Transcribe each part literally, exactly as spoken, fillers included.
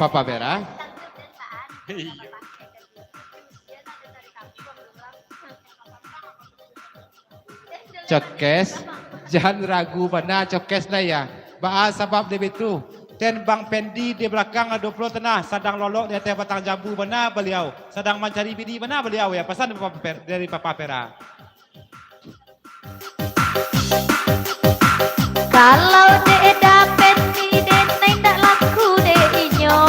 Papa Vera. Iyo. Cokes, jan ragu bana Cokes lah ya. Baa sabab dek baitu? Ten Bang Pendi di balakang ado pulo tanah, sadang lolok di ateh batang jambu bana baliau, sadang mancari bini bana baliau ya. Pasan dari Papa Vera. Kalau dek dapek ni denai ndak laku dek inyo,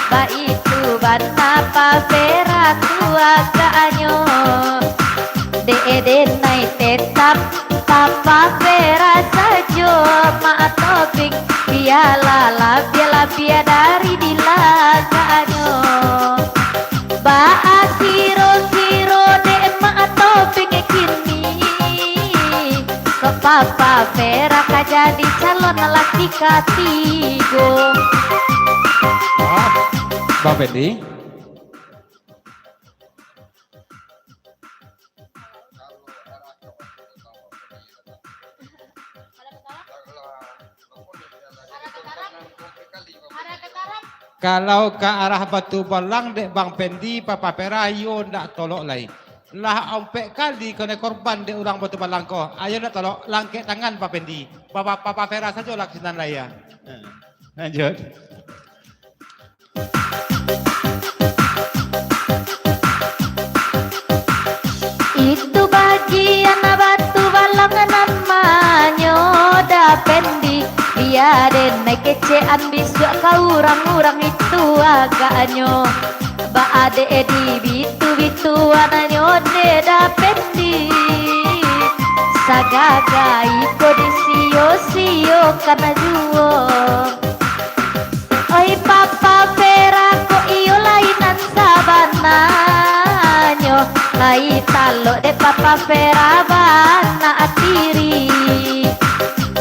baitu bana Papa Vera tu agaknyo. Dek denai tetap Papa Vera sajo, Mak Tobing, bialah labiah-labiah dari dilagaknyo. Baa kiro-kiro dek Mak Tobing kini, kok Papa Vera ka jadi calon laki katigo? Ah, Bang Pendi. Kalau ka arah Batu Balang dek Bang Pendi, Papa Vera iyo ndak tolok lai. Lah ompek kali kanai korban dek urang Batu Balang ko. Ayo ndak tolok, langkek tangan Papa Pendi. Papa, Papa Vera sajo lah ka sinan lai ya. Ha, lanjut. Itu bagian Batu Balang namanyo Da Pendi. Bia den nai kecekan bisuak ka urang-urang itu agaknyo. Baa dek di bitu-bituannyo dek Da Pendi. Sagaga iko disio-siokan juo. Oi Papa Vera, kok iyo lai nan sabananyo, lai talok dek Papa Vera bana atiri.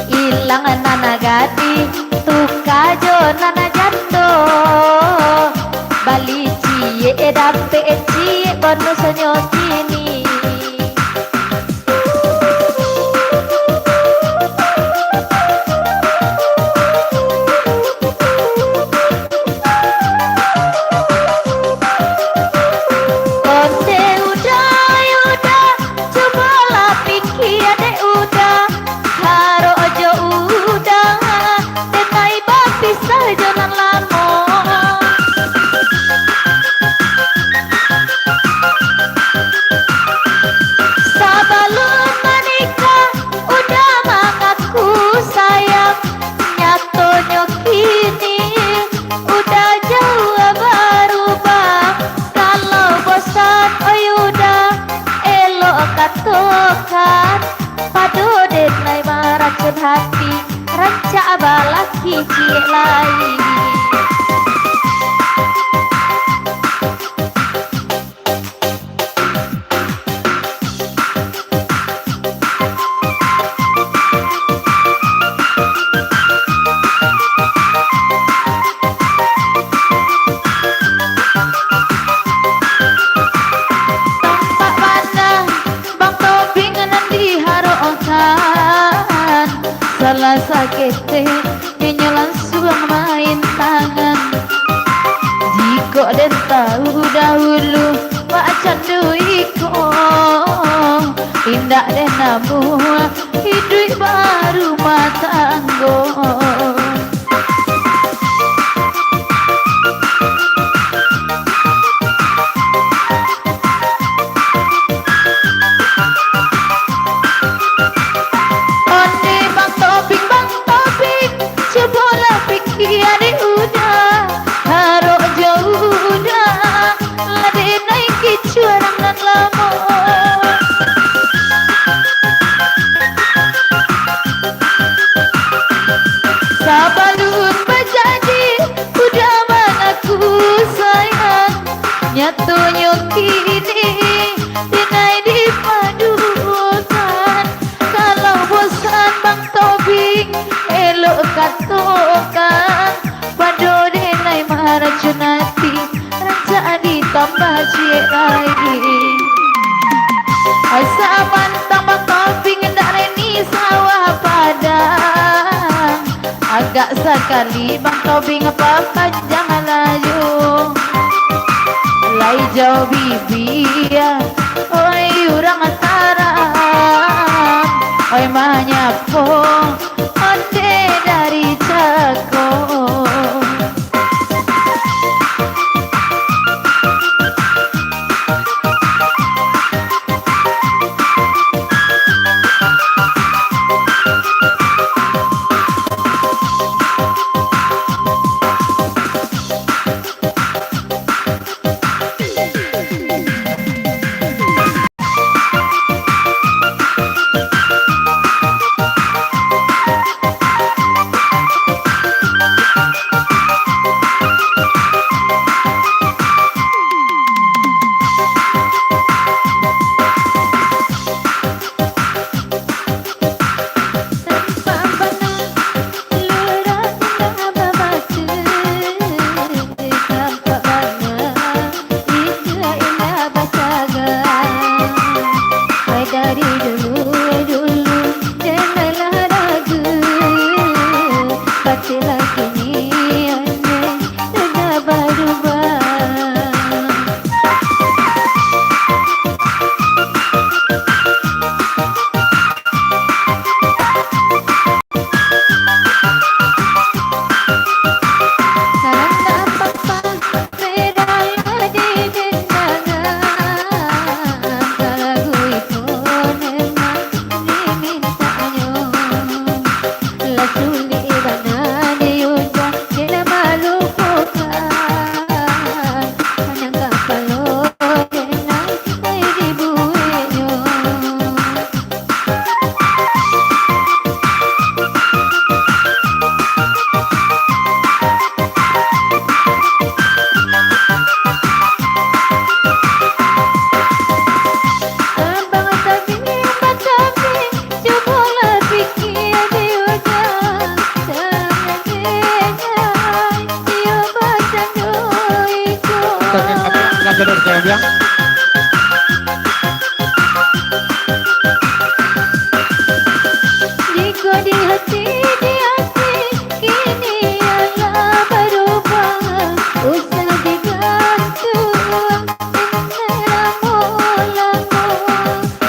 Ilang nan gadih, tuka jo nan jando. Bali ciek dapek ciek bonusnyo kini. Onde Uda, Uda, cubolah pikia dek Uda, harok jo Uda, denai bapisah jo nan lamo. Sabalun manikah, Uda mangaku sayang, nyatonyo kini Uda jauah barubah. Kalau bosan, oi Uda, elok katokan, pado den lai maracun hati, rancak balaki ciek lai. Tampak bana Bang Tobing nan diharokkan, salah saketek inyo lansuang main tangan. Jikok den tahu dahulu, bakcando iko, indak den namuah iduik barumah tanggo. Onde Bang Tobing, Bang Tobing, cubolah pikia dek Uda, harok jo Uda, lah denai kicuah nan lamo. Gak sakali Bang Tobing papanjang laju. Lai jauah bibia, oi urang Taram, oi manyapo onde dari cako. Oke, kami silakan duduk, Kang Biang. Jika di hati, di hati, kini alah barubah, usah digantung lamo-lamo.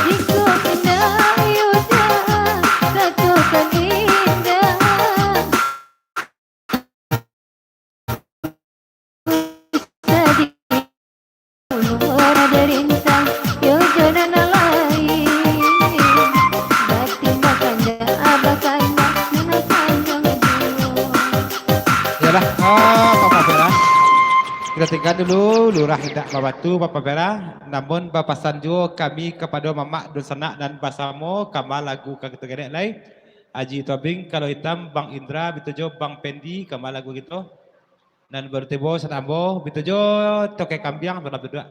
Jika indak, yo dah, katokan indak. Yalah, ah, Bapak Pera. Kita tinggal dulu, Lurah indak babatu, Bapak Pera. Namun bapasan juo kami kapado mamak dunsanak nan basamo, kama lagu ka kito gadek lai. Aji Tobing, Kalo Itam, Bang Indra, bitujuah Bang Pendi, kama lagu kito. Nan baru tibo sanak ambo, bitujuah Toke Kambiang, salam duduak.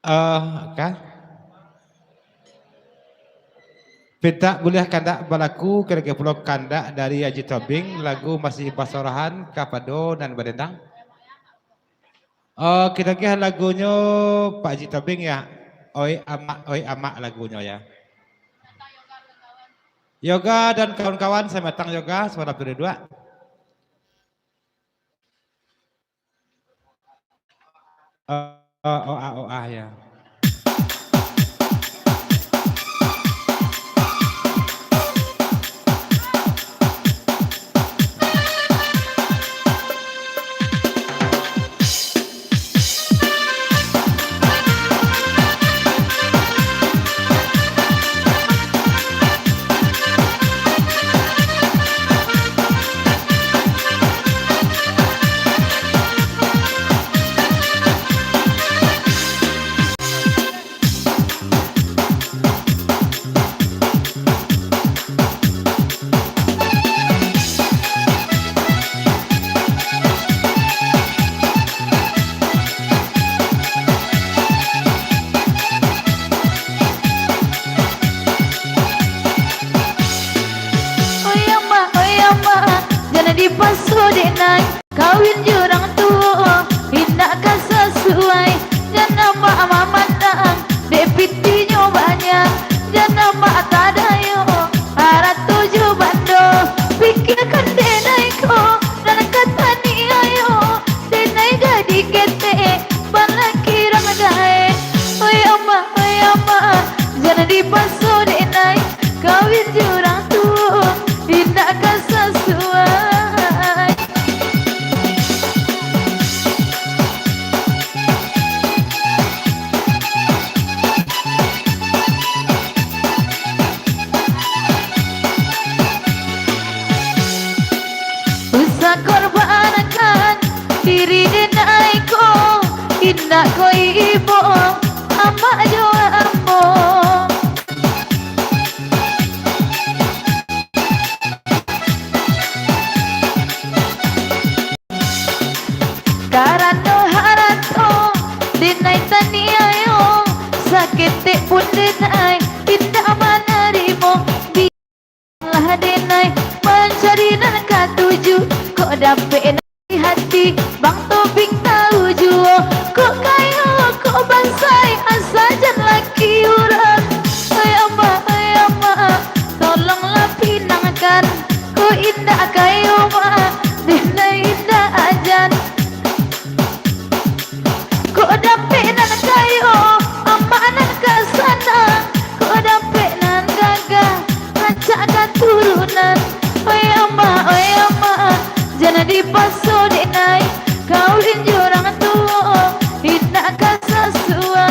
Eh, ka? Pintak buliah kandak balaku, kiro-kiro pulo kandak dari Aji Tobing, lagu masih basorohan kapado nan badendang. Oh, kito kira lagunyo Pak Aji Tobing ya. Oi Amak, Oi Amak lagunyo ya. Yoga dan kawan-kawan, selamat datang Yoga, selamat duduak. Eh, eh, oah, oah, ya. Dipaso dek nai, kawin jo urang tuo, indak ka sasuai. Jan amak mamandang, dek pitinyo banyak. Jan amak tadayo, arato jo bando. Pikiakan dek nai ko, nan ka taniayo. Dek nai jadi ketek, balaki urang gaek. Oi amak, oi amak, jan dipaso dek nai, kawin jo urang tuo, indak ka sasuai. Usah korbankan diri dek nai ko, indak ko ibo, amak jo ambo. Karano harato, dek nai taniayo, saketek pun dek nai indak manarimo. Bialah dek nai mancari nan katuju, kok dapek nan di hati, Bang Tobing tahu juo. Kok kayo, kok bansai, asa jan laki urang. Oi amak, oi amak, tolonglah pinangkan. Kok indak kayo, mak, dek nai indak ajan. Kok dapek nan kayo, amak nan ka sanang. Kok dapek nan gagah, rancak katurunan. Oi amak, oi amak, jan dipaso dek nai, kawin jo urang tuo, indak ka sasuai.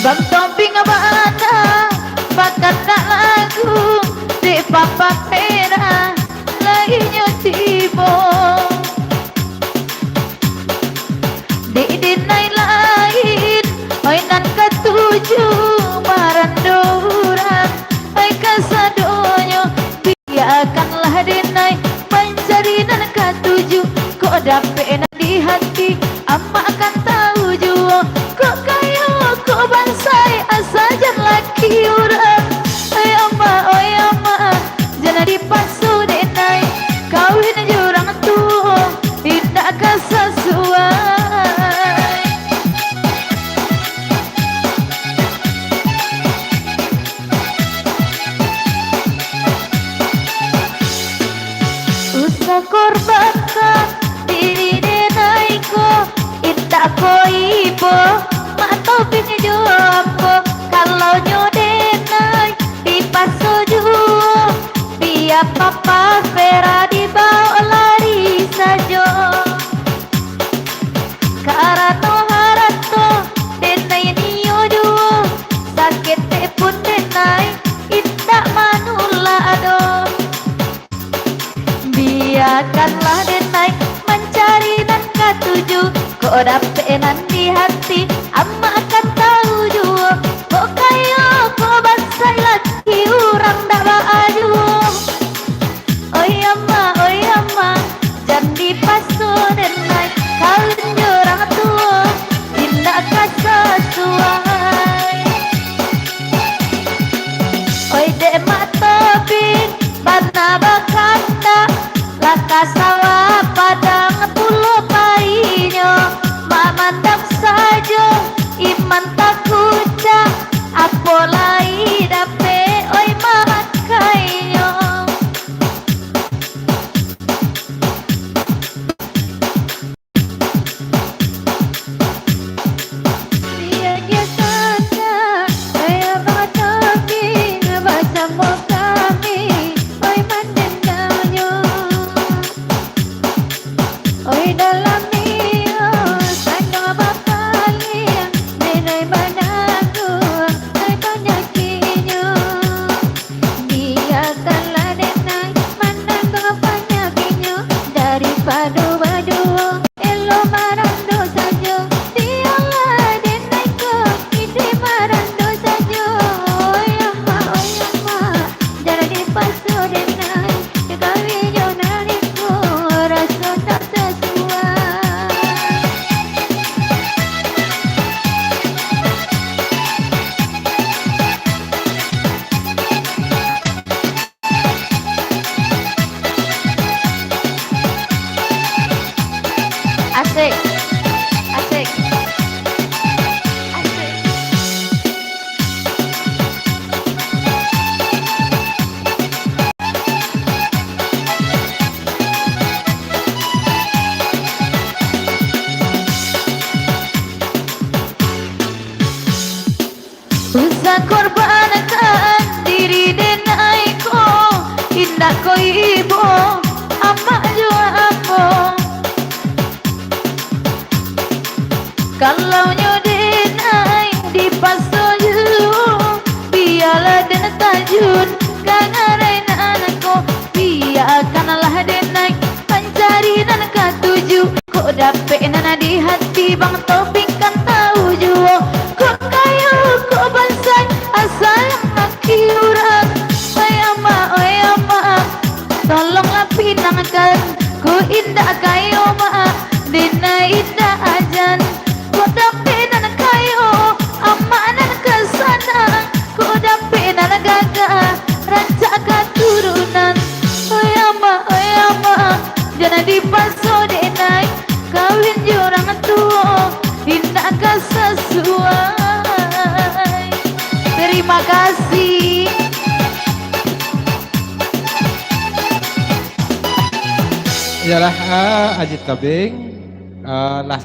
Bang Tobing bana, bakandak lagu, dek Papa Pera, lai nyo tibo. Dek denai lain, oi nan katuju marando urang, oi kasadonyo. Biakanlah denai mancari nan katuju, kok dapek nan di hati, amak kan tahu juo. Kok kayo, kok bansai, asa jan laki urang. Oi amak, oi amak, jan dipaso denai, kawin jo urang tuo, indak ka sasuai. Usah korbankan diri denai ko, indak ko ibo, mak Tobing jo ambo. Kalau nyo denai dipaso juo, bia Papa Pera dibaok lari sajo. Karano harato denai nio juo, saketek pun denai indak manulak doh. Biakanlah denai mancari nan katuju, kok dapek nan di hati, amak kan tahu juo. Kok kayo, kok bansai, laki urang dak baa juo. Oi amak, oi amak, jan dipaso denai, kawin jo urang tuo, indak ka sasuai. Oi dek mak Tobing, bana bakandak, lah ka sawah padang pulo painyo, mamandang sajo Launyo denai dipaso juo, bialah den tajun ka ngarai nan ko. Biakanlah denai mancari nan katuju. Kok dapek nan di hati Bang Taufik kan tau juo. Kok kayo, kok bansai, asa laki urang. Oi amak, oi amak, tolonglah pinangkan. Kok indak kayo mak, denai indak ajan. Kok dapek nan kayo, amak nan ka sanang. Kok dapek nan gagah, rancak katurunan. Oi amak, oi amak, jan dipaso denai kawin jo urang tuo, indak ka sasuai. Terima kasih. Iyolah, ah, Aji Tobing, ah, lah,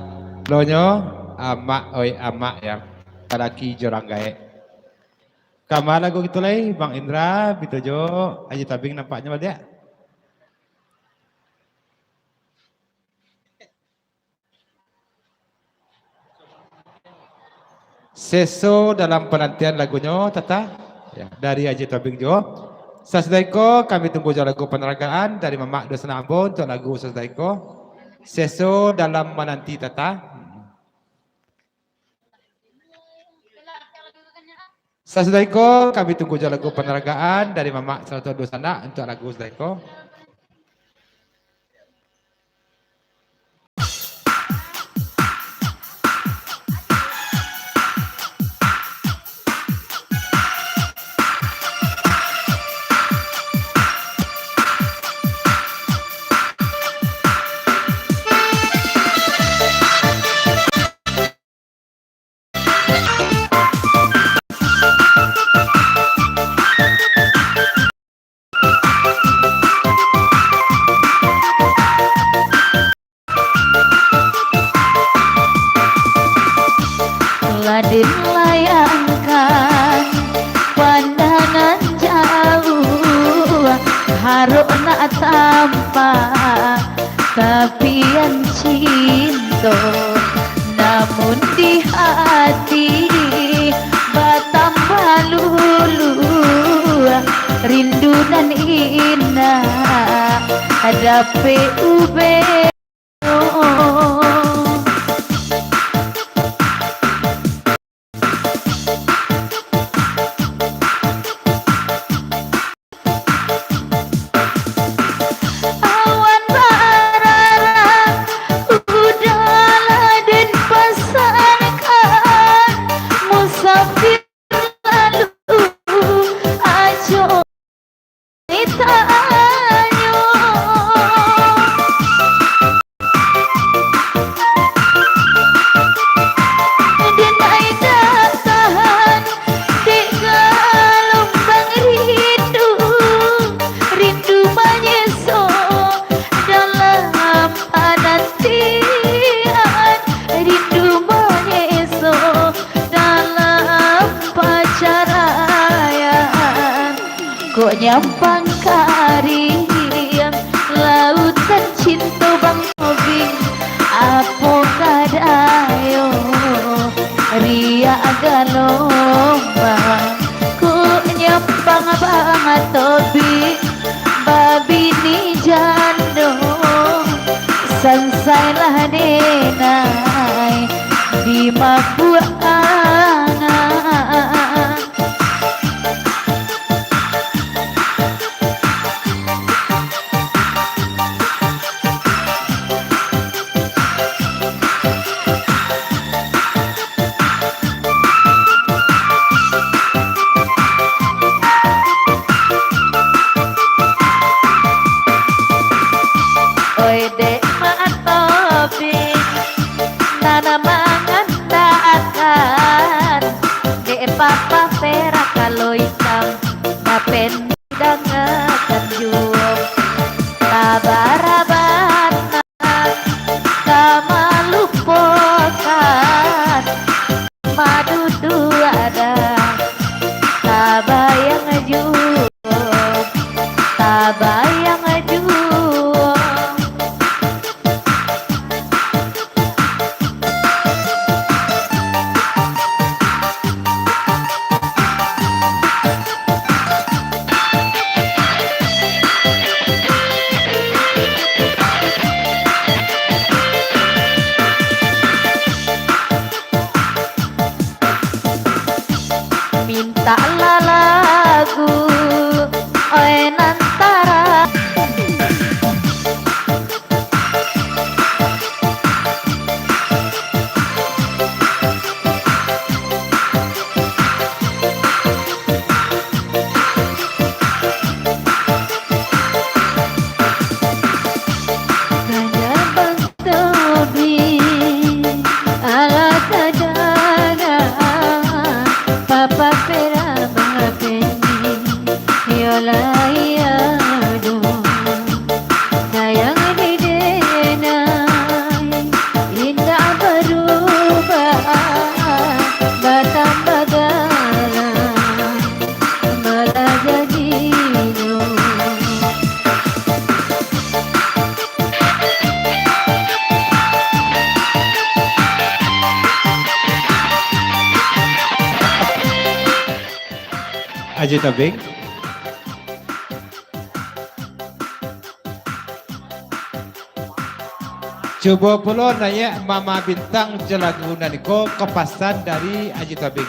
lonyo, amak, oi, amak, ya. Laki jo urang gaek. Kama lagu gitu lai, Bang Indra, bituju, Aji Tobing nampaknyo baliak. Seso dalam panantian lagunyo, Tata. Ya, dari Aji Tobing juo. Sasudah iko, kami tunggu jo lagu panaragaan dari Mamak Dusanak Ambo untuk lagu sasudah iko. Seso dalam mananti, Tata. Sasudah iko, kami tunggu jo lagu panaragaan dari Mamak Sarato Dusanak untuk lagu sasudah iko. Lah den layangkan pandangan jauah, harok nak tampak tapian cinto, namun di hati batambah lulu rindu nan indak dapek ubek. Awan bararang, udahlah den pasankan, musafir lalu ajo ditanyo. Den indak tahan dek galombang rindu, rindu manyeso dalam panantian, rindu manyeso dalam pacaraian. Kok nyampang kariang lautan cinto Bang Tobing, apo ka dayo riak galombang. Kok nyampang Bang Tobing babini jando, sansailah denai dimabuak angan. Oi dek Mak Tobing, nan mangandakan, dek papa perak kalo itam, bapen dangakan juo, tabaraban ka malupokan, madudu adan, tabayang juo, tabayang juo. Tak lalagu, oi nan tara. Kada bang Tobing, alah tadanga, papa pera bang Pendi, yo lai ado. Sayang di denai, indak barubah, batambah dalam, malah jadinyo. Aji Tobing. Cubo pulo naiak Mama Bintang jo lagu nan iko, ko pasan dari Aji Tobing.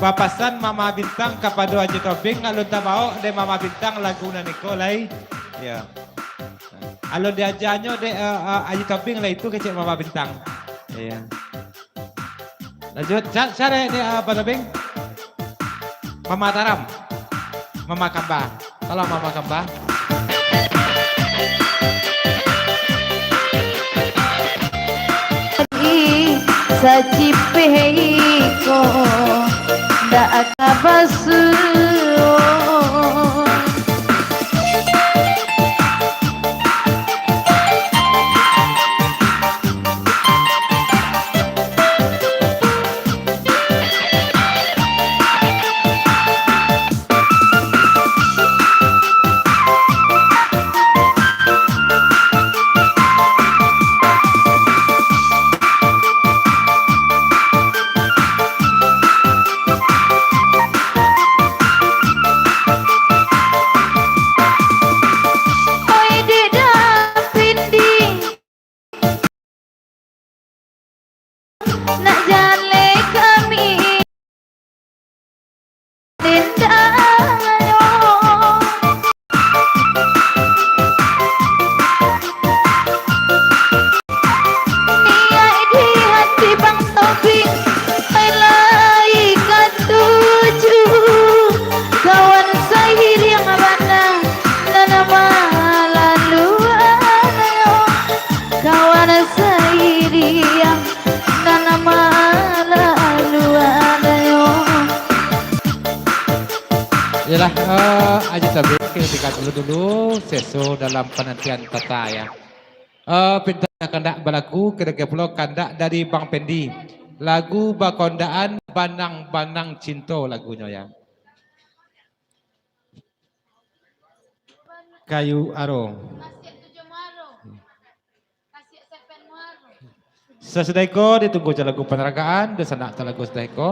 Bapasan Mama Bintang kapado Aji Tobing, alun tabao dek Mama Bintang lagu nan iko lai. Yo. Alun diajanyo dek, eh, eh, Aji Tobing lah itu kecek Mama Bintang. Iyo. Lanjut, ca-, cari dek, eh, Abah Tobing. Mama Taram. Mama Kamba. Tolong Mama Kamba. Sacipeh iko ndak ka basuo. Oi dek Dapindi, nak jaleh kami. Niaik di hati Bang Tobing, lai katuju kawan sairiang bana, nan malaluan yo, kawan sairiang nan malaluan yo. Iyolah, eh, Aji Tobing, kita tinggal dulu-dulu, seso dalam penantian tata, ya. Eh, pinta kandak balagu, kira-kira pulo kandak dari Bang Pendi. Lagu bakondaan Banang-Banang Cinto lagunyo, ya. Kayu Aro. Sasudah iko ditunggu jo lagu panaragaan, dunsanak talagu sudah iko.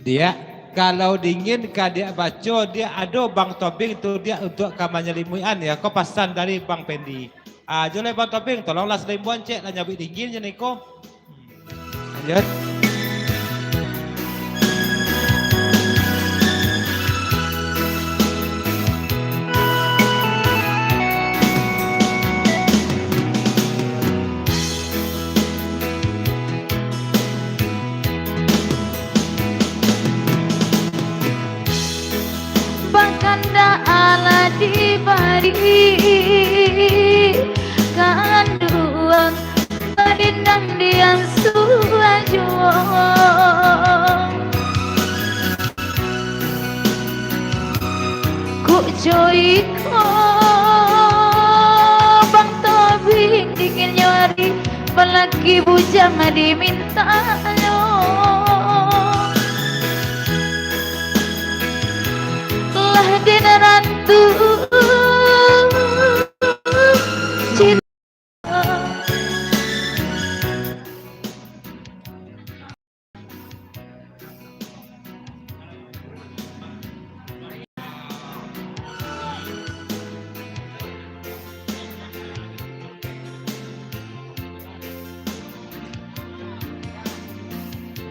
Diak, kalau dingin ka diak baco, diak ado Bang Tobing tu diak untuak ka manyalimuian, ya, ko pasan dari Bang Pendi. Ah, jo lai Bang Tobing, tolonglah salimbuan cek lah nyabuik dingin je niko. Lanjut. Bari kanduang, badendang dian suajo. Kok jo iko Bang Tobing dinginnyo ari, balaki bujang dimintanyo. Lah den rantu cinta.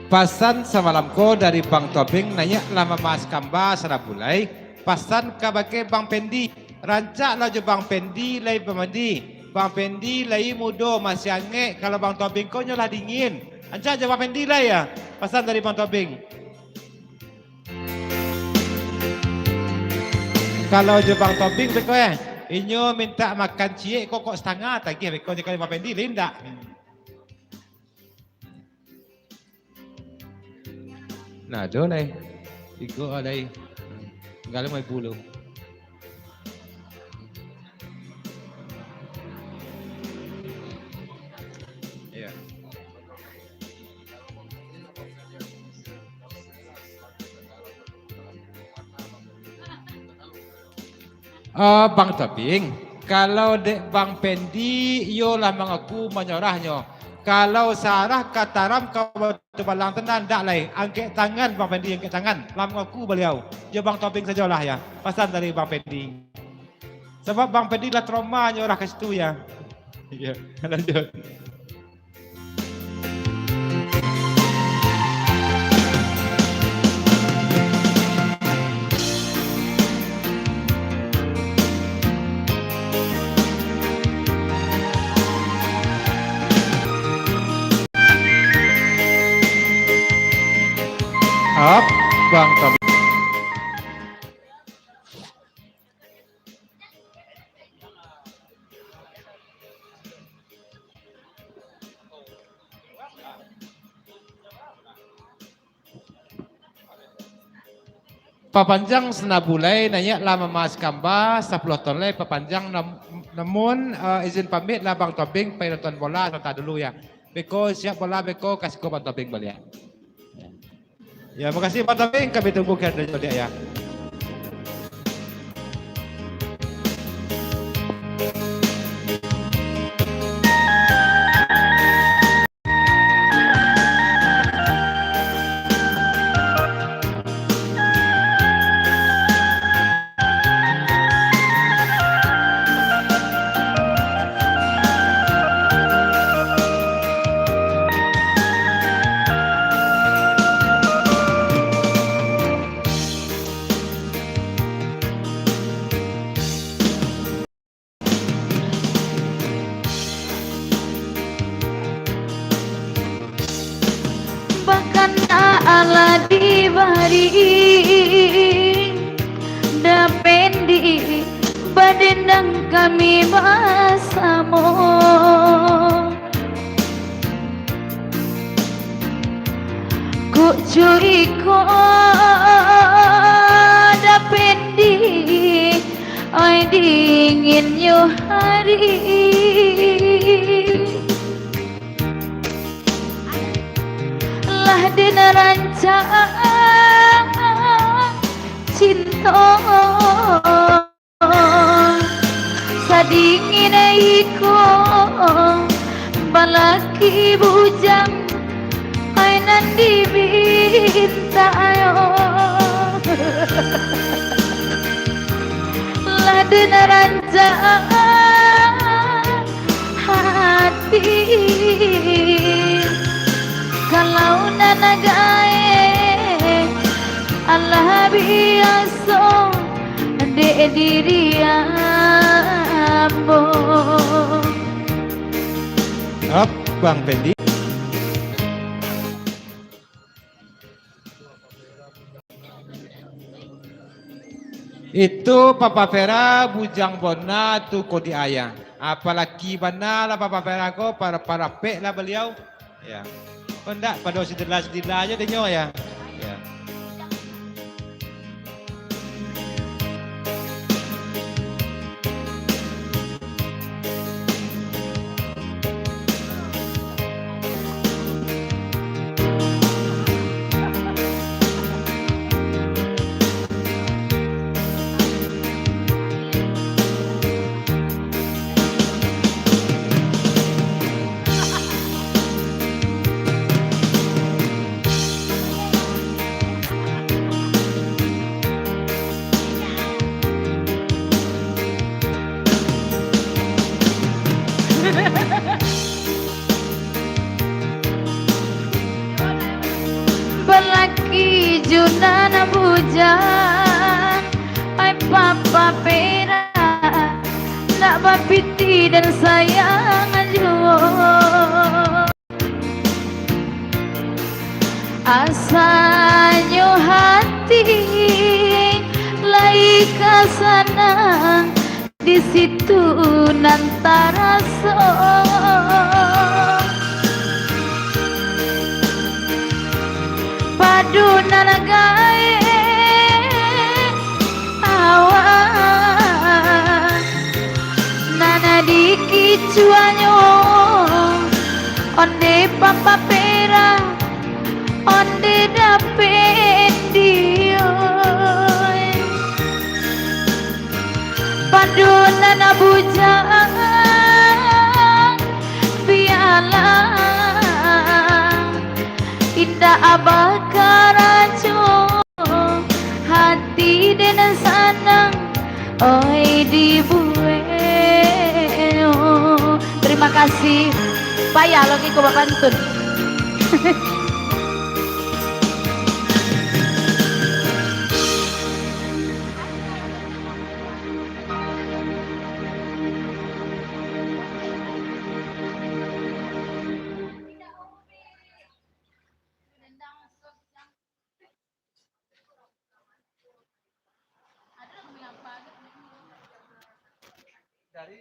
Pasan samalam ko dari Bang Tobing, naiak lah mamaas kamba sarabu lai. Pasan kabake Bang Pendi, rancak lah jo Bang Pendi lai bamandi. Bang Pendi lai mudo, masih angek. Kalau Bang Tobing ko nyo lah dingin. Rancak jo Bang Pendi lai ya. Pasan dari Bang Tobing. Kalau jo Bang Tobing beko eh, inyo mintak makan ciek ko kok satangah tagih beko, jo kalau Bang Pendi lai indak. Nah, ado lai. Iko lai. Tingga limo ribu lu. Iya. Eh, Bang Tobing, kalau dek Bang Pendi, iyo lah mangaku manyorahnyo. Kalau sarah ka taram ka Batu Balang tenan, ndak lai. Angkek tangan, Bang Pendi, angkek tangan. Lah mangaku baliau. Jo Bang Tobing sajolah, ya. Pasan dari Bang Pendi. Sabab Bang Pendi lah trauma nyorah ka situ, ya. Iya, lanjut. Up, Bang Tom. Papanjang sanabulai, naiak lah mamaas kamba, sapuluah ton lai papanjang, nam-, namun, eh, izin pamit lah Bang Tobing, pai nonton bola sabanta dulu ya. Beko siap bola, beko kasiko Bang Tobing baliak. Ya, makasih Bang Tobing, kami tunggu kalian di studio, ya. Bahkan alah dibari, dapek di badendang kami basamo. Kok jo iko dapek di, ai dinginnyo hari. Lah den rancak cinto sadingin iko, balaki bujang ai nan dipinta ayo. Lah den rancak hati, kalau nan gaek alah biaso dek diri ambo. Up, Bang Pendi. Itu Papa Vera bujang bona tu ko di ayah. Apalaki bana lah Papa Vera ko, para-, parapek lah baliau. Ya. Ko ndak pado sidila-sidila ajo dinyo ya. Ya. Balaki jo nan bujang, ai Papa Vera, nak bapiti den sayang juo. Asanyo hati lai ka sanang, di situ nan taraso. Pado nan gaek awak, nan dikicuanyo ondeh Papa Vera, ondeh dapek dioi. Pado nan bujang, bialah indak bakarajo, hati den sanang, oi dibuek. Terima kasih. Payah lo kiko bapantun. Dari,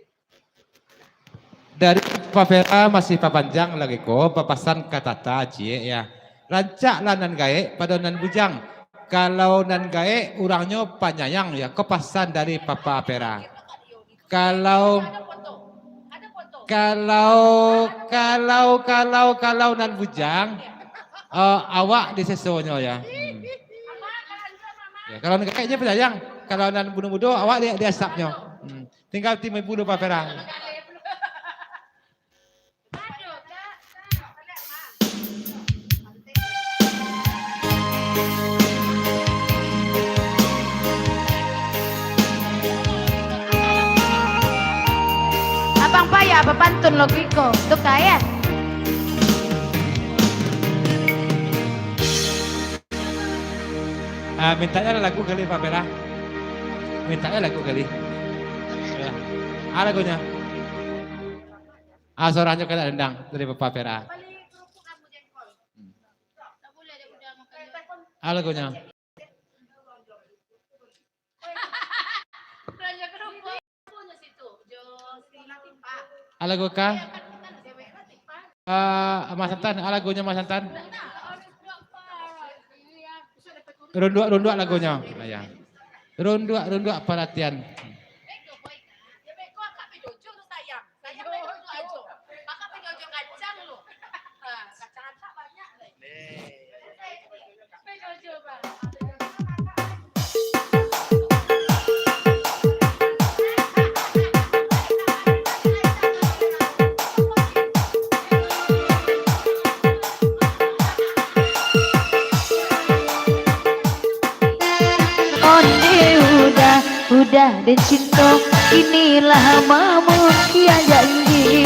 dari Papa Vera masih papanjang lagi ko, papasan ka Tata ciek ya. Rancaklah nan gaek pado nan bujang. Kalau nan gaek urangnyo panyayang ya, ko pasan dari Papa Vera. Kalau, kalau, kalau, kalau, kalau nan bujang, eh, awak disesonyo ya. Hmm. Ya, kalau nan gaek je panyayang, kalau nan mudo-mudo awak di, diasapnyo. Hmm. Tinggal timbun dulu Papa Vera. Abang payah bapantun lo kiko, tu kaya. Ah, mintaknyo lagu kali, Papa Vera. Mintaknyo lagu kali. Ya. Ah, lagunyo. Ah, suaranyo kena dendang dari Papa Vera. Ah, lagunyo. Ah, lagu ka? Ah, Mas Antan, ah, lagunyo Mas Antan. Runduak-runduak lagunyo. Ah, ya. Runduak-runduak paratian. Onde udah, udah den cinto, kini lah mamukian janji.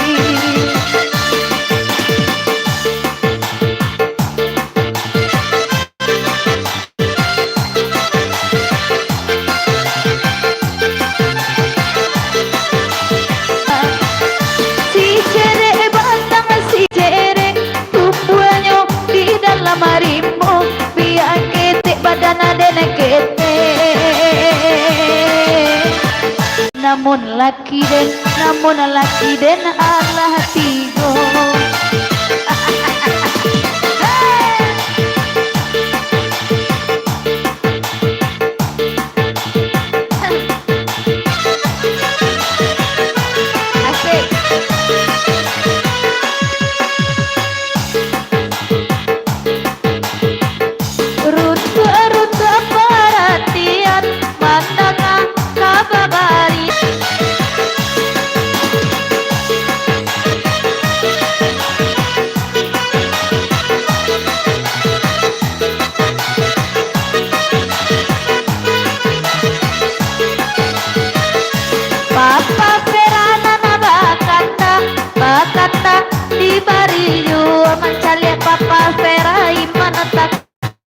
Si cerek batang, si cerek tumbuahnyo di dalam rimbo, biak ketek badan aden ketek. Mun laki den, namun laki den alah tigo. Asik. Runtuak-runtuak paratian, mandanga ka babari. Papa Fera nan bakata, bakata dibari juo, mancaliak Papa Fera iman tak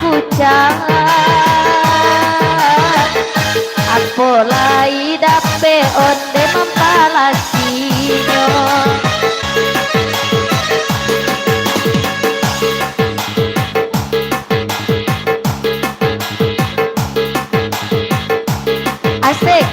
kucang. Apo lai dapek onde mampalakinyo. Asik.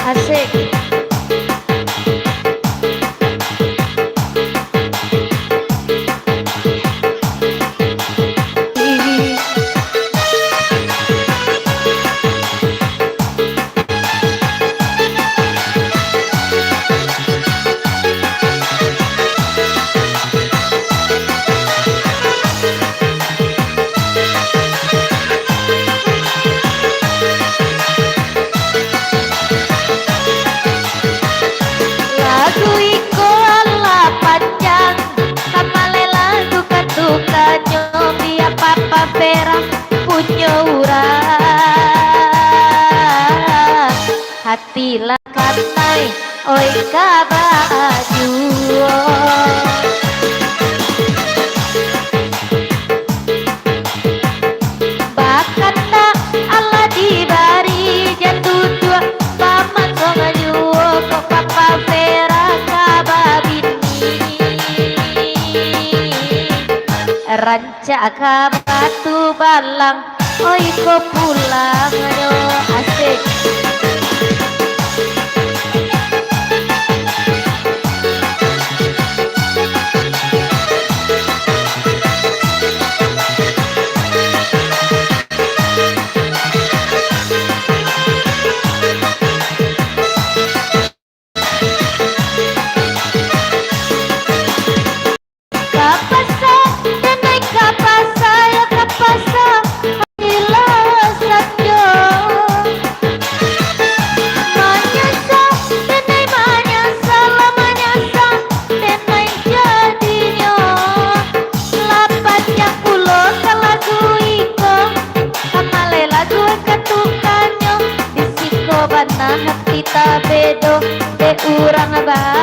Asik. Lagu iko alah panjang, ka maleh lagu katukanyo, bia Papa Fera punyo urang. Hati lah katai, oi ka bajuo. Bakandak alah dibari, jan duduak bamasong juo, kok Papa Fera ka babini. Rancak ka batu balang, oi ko pulangnyo. Asik. Ka pasa, denai ka pasa, yo ka pasa, hatilah sanjo. Manyasa, denai manyasa, lah manyasa, denai jadinyo. Lah panjang pulo ka lagu iko, ka maleh lagu katukanyo. Di siko bana hati tabedo, dek urang ba-